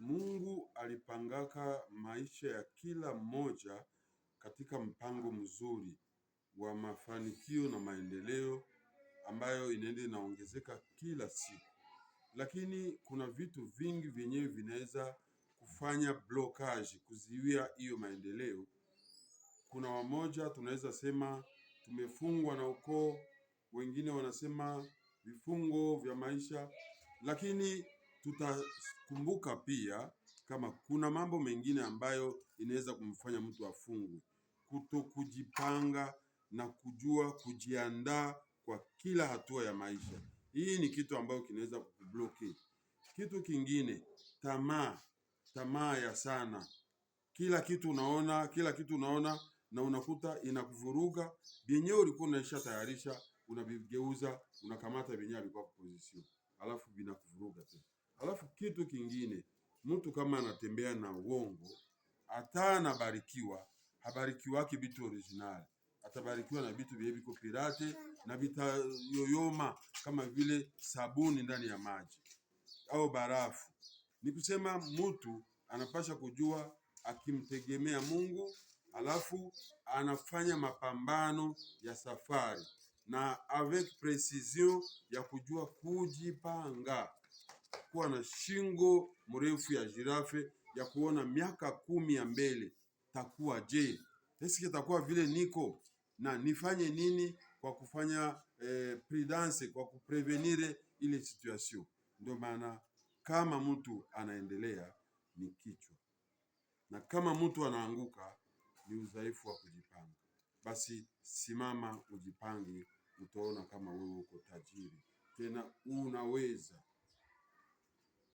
Mungu alipangaka maisha ya kila mmoja katika mpango mzuri wa mafanikio na maendeleo ambayo inaenda inaongezeka kila siku, lakini kuna vitu vingi vyenyewe vinaweza kufanya blocage, kuziwia hiyo maendeleo. Kuna wamoja tunaweza sema tumefungwa na ukoo, wengine wanasema vifungo vya maisha, lakini tutakumbuka pia kama kuna mambo mengine ambayo inaweza kumfanya mtu afungwe: kuto kujipanga na kujua kujiandaa kwa kila hatua ya maisha. Hii ni kitu ambayo kinaweza kukubloquer. Kitu kingine, tamaa, tamaa ya sana. Kila kitu unaona, kila kitu unaona na unakuta inakuvuruga. Vyenyewe ulikuwa unaisha tayarisha, unavigeuza, unakamata vyenyewe vilikuwa position, alafu vinakuvuruga tena. Alafu kitu kingine, mtu kama anatembea na uongo, hata anabarikiwa, habarikiwake vitu original, atabarikiwa na vitu vyenye viko pirate na vitayoyoma kama vile sabuni ndani ya maji au barafu. Ni kusema mtu anapasha kujua akimtegemea Mungu, alafu anafanya mapambano ya safari na avec précision ya kujua kujipanga, kuwa na shingo mrefu ya girafe ya kuona miaka 10 ya mbele takuwa je, eske takuwa vile niko na nifanye nini kwa kufanya prudence kwa kuprévenir ile situation. Ndio maana kama mtu anaendelea ni kichwa, na kama mtu anaanguka ni udhaifu wa kujipanga. Basi simama ujipange, utaona kama wewe uko tajiri tena unaweza.